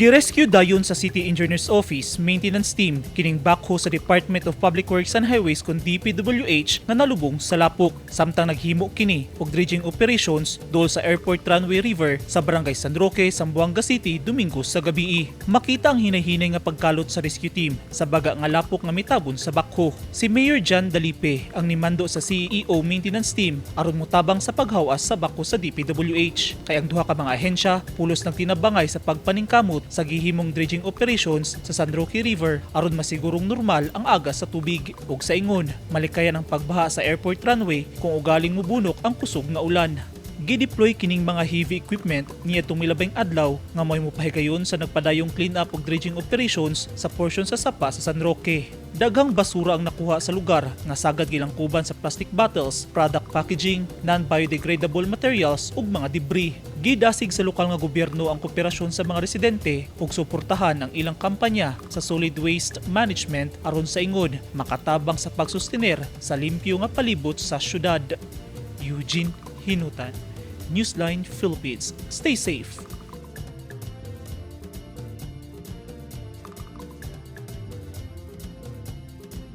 Gi-rescue dayon sa City Engineer's Office Maintenance Team kining backhoe sa Department of Public Works and Highways kon DPWH nga nalubong sa lapok samtang naghimo kini og dredging operations duol sa Airport Runway River sa Barangay San Roque, Zamboanga City, Domingo sa gabii. Makita ang hinay-hinay nga pagkalot sa rescue team sa baga nga lapok nga mitabon sa backhoe. Si Mayor John Dalipe ang nimando sa CEO Maintenance Team aron motabang sa paghawas sa backhoe sa DPWH. Kay ang duha ka mga ahensya pulos nagtinabangay sa pagpaningkamot sa gihimong dredging operations sa San Roque River aron masigurong normal ang agas sa tubig ug sa ingon malikayan ang pagbaha sa airport runway kung ugaling mubunok ang kusog nga ulan. Gideploy kining mga heavy equipment niadtong milabing adlaw nga mo'y mopahigayon sa nagpadayong clean up ug dredging operations sa portion sa sapa sa San Roque. Daghang basura ang nakuha sa lugar nga sagad gilangkuban sa plastic bottles, product packaging, non-biodegradable materials ug mga debris. Gidasig sa lokal nga gobyerno ang kooperasyon sa mga residente ug suportahan ang ilang kampanya sa solid waste management aron sa ingon makatabang sa pagsustener sa limpyo nga palibot sa syudad. Eugene Hinutan, Newsline Philippines. Stay safe.